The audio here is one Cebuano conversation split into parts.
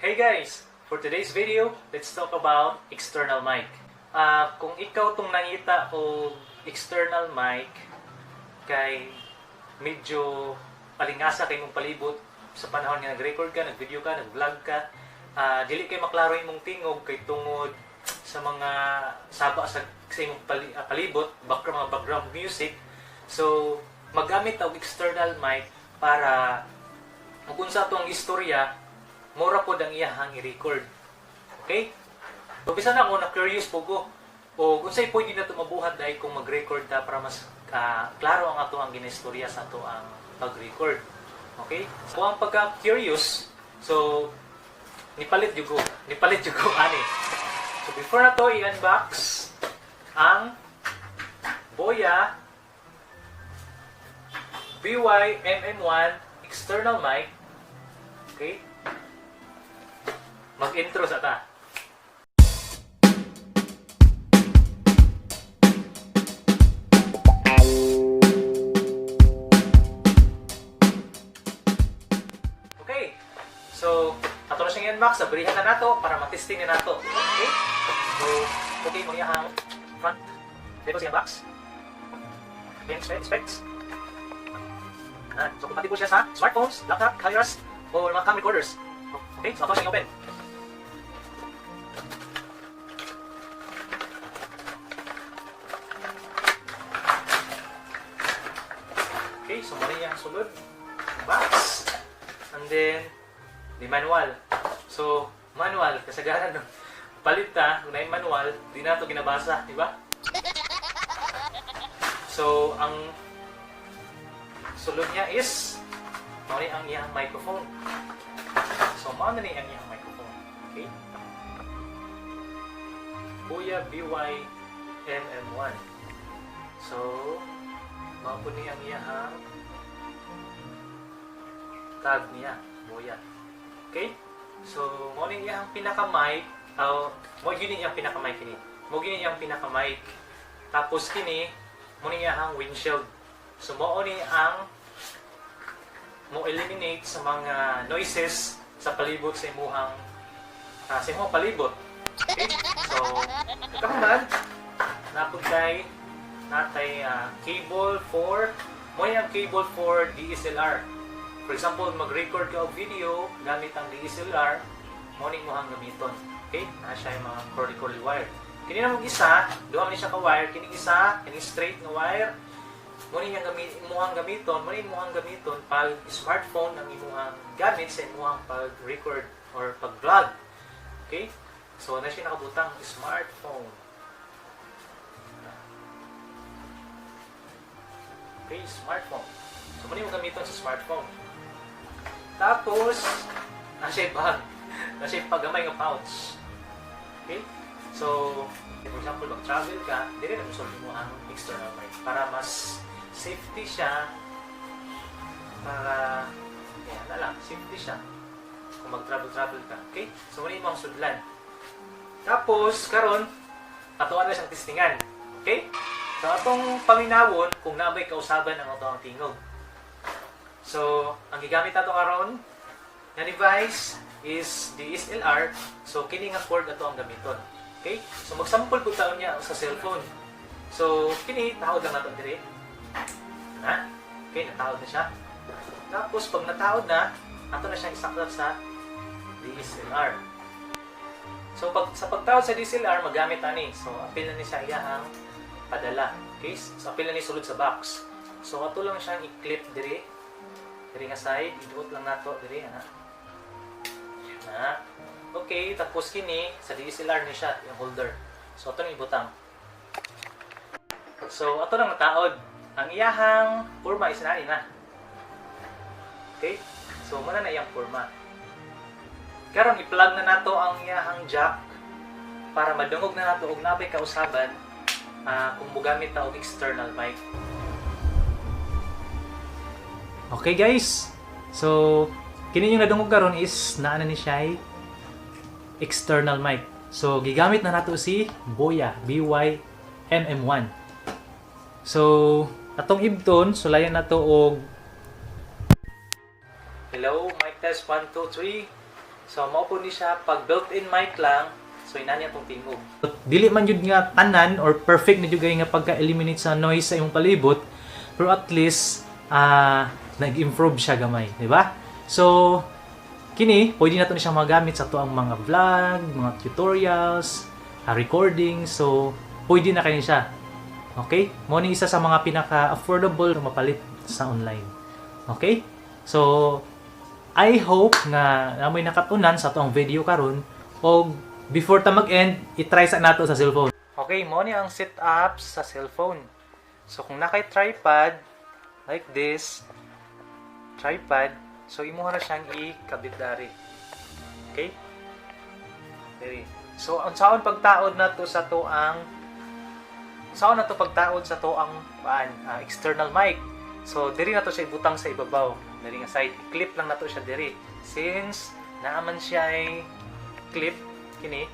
Hey guys! For today's video, let's talk about external mic. Kung ikaw tong nangita og external mic kay medyo palingasa kay imong palibot sa panahon nga nag-record ka, nag-video ka, nag-vlog ka, dili kay maklaro imong tingog kay tungod sa mga saba sa imong palibot, background, mga background music. So, maggamit og external mic para kung unsa atong istorya, mura pod ang iyahang i-record. Okay? So, bisan ako na curious po ko o kung sa'y pwede na ito mabuhat dahil kung mag-record ta para mas klaro ang ato ang ginistorya sa ato ang pag-record. Okay? So, ang pagka-curious, so, nipalit jud ko. Nipalit jud ko ani. So, before na to i-unbox ang Boya BY-MM1 external mic. Okay? Mag-intro sa ta. Okay. So, ato na siyang i-unbox. Abrihan na nato para matesting na nato. Okay? So, okay, mo niya ang front. Dito siya box. Then, specs. So, compatible siya sa smartphones, laptop, cameras, or mga cam recorders. Okay? So, ato siyang i-open. Okay, so muna niya ang sulod. Box. And then, the manual. So, manual, kasagaran no. Palit ta, kung na yung manual, di na ito ginabasa, di ba? So, ang sulod niya is, mao ni ang iyang microphone. So, mao na ni ang iyang microphone. Okay? Boya BY MM1. So, mao po ni ang iyang tag niya, Boya. Okay? So, mao ni iyang pinaka-mic, oh, mo yun iyang pinaka-mic kini. Mo gini iyang pinaka-mic. Tapos kini, mo ni iyang windshield. So, mao ni ang mo eliminate sa mga noises sa palibot sa imuhang palibot. Okay? So, kahuman, napud kay natay cable for mo ang cable for DSLR. For example, mag-record ka og video gamit ang DSLR, mo ni imong gamiton. Okay? Na siya yung mga curly curly wire. Kini namang isa, duha ni siya ka wire, kini isa, kini straight nga wire. Mo ni iyang gamit imuhang gamiton, mo ni imuhang gamiton pag smartphone ang imuhang gamit sa imuhang pag-record or pag-vlog. Okay? So, na siya nakabutang smartphone. Okay, smartphone. So, mo ni mo gamiton sa smartphone. Tapos, nasa bag. Nasa pagamay nga pouch. Okay? So, for example, mag-travel ka, dili na mo mo ang external mic para mas safety siya, para, yan na lang, safety siya kung mag-travel-travel ka. Okay? So, muna yung mga sudlan. Tapos, karon atuan na siyang testingan. Okay? So, atong paminawon kung nabay kausaban ang atong tingog. So, ang gigamit nato karon nga device is DSLR. So, kini nga cord ato ang gamiton. Okay? So, magsample po taon niya sa cellphone. So, kini, tahod lang nato diri. Na? Okay, natahod na siya. Tapos, pag natahod na, ato na siyang isaklat sa DSLR. So, sa pagtahod sa DSLR, magamit ani. So, apil na ni siya iyahang padala. Okay? So, apil na ni sulod sa box. So, ato lang siyang i-clip diri. Diri nga side, iduot lang nato diri ana. Na. Okay, tapos kini sa DSLR ni siya yung holder. So ato nang ibutang. So ato nang nataod. Ang iyahang forma is nani na. Okay? So muna na iyang forma. Karon i-plug na nato ang iyahang jack para madungog na nato og nabay kausaban kung mogamit ta og external mic. Okay guys. So kini yung nadungog karon is naa na ni siya external mic. So gigamit na nato si Boya BY MM1. So atong ibton sulayan nato og. Hello, mic test 1 2 3. So mao po ni siya pag built-in mic lang, so inani atong tingog. Dili man jud nga tanan or perfect na jud kay nga pagka-eliminate sa noise sa imong palibot, pero at least nag-improve siya gamay, di ba? So kini pwede nato ni siya magamit sa atoang mga vlog, mga tutorials, recording. So pwede na kini siya. Okay? Mao ni isa sa mga pinaka-affordable na mapalit sa online. Okay? So I hope nga naa moy nakatunan sa atong video karon, og before ta mag-end, i-try sa nato sa cellphone. Okay, mao ni ang setup sa cellphone. So kung naa kay tripod like this, tripod, so imuha na siyang ikabit dari. Okay? Diri. So unsaon pagtaod nato sa atoang unsaon nato pagtaod sa atoang kuan, external mic? So diri nato siya ibutang sa ibabaw. Diri nga side, clip lang nato siya diri. Since naa man siya ay clip kini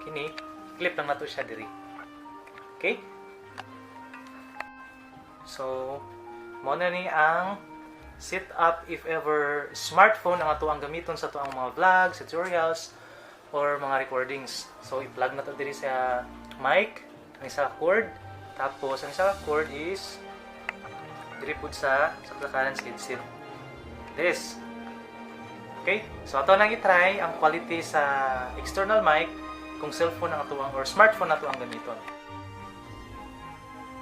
kini, clip lang nato siya diri. Okay? So mao na ni ang setup if ever smartphone ang ato ang gamiton sa atoang mga vlogs, tutorials, or mga recordings. So i-plug na to diri sa mic, ang isa ka cord. Tapos ang isa ka cord is diri pud sa plakanan sa headset. This. Okay? So ato nang i-try ang quality sa external mic kung cellphone ang atoang or smartphone na ato ang gamiton.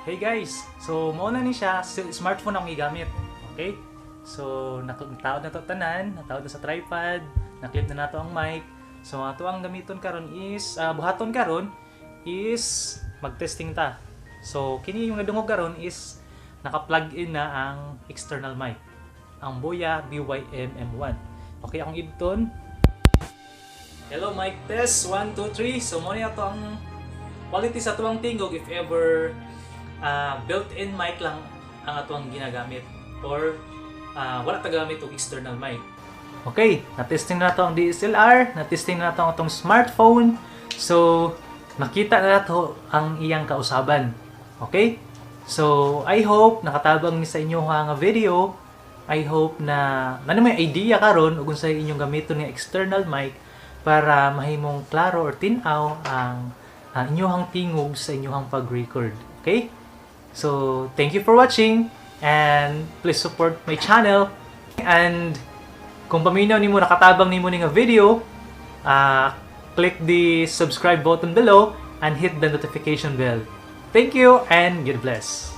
Hey guys! So mao na ni siya, smartphone ang gigamit. Okay? So nataod na to tanan, nataod na sa tripod, na-clip na nato ang mic. So ato ang gamiton karon is buhaton karon is mag-testing ta. So kini yung nadungog karon is naka-plug in na ang external mic, ang Boya BYM M1. Okay, akong idton. Hello, mic test 1 2 3. So mao ni ato ang quality sa atuang tingog if ever built-in mic lang ang atuang ginagamit or wala ta gamit og external mic. Okay, na-testing na nato ang DSLR, na-testing na nato ang atong smartphone. So, nakita na nato ang iyang kausaban. Okay? So, I hope nakatabang ni sa inyo nga video. I hope na naa moy idea karon ug unsay inyong gamiton nga external mic para mahimong klaro or tin-aw ang inyong tingog sa inyong pag-record. Okay? So, thank you for watching and please support my channel, and kung paminaw nimo, nakatabang nimo ni nga video, click the subscribe button below and hit the notification bell. Thank you and God bless.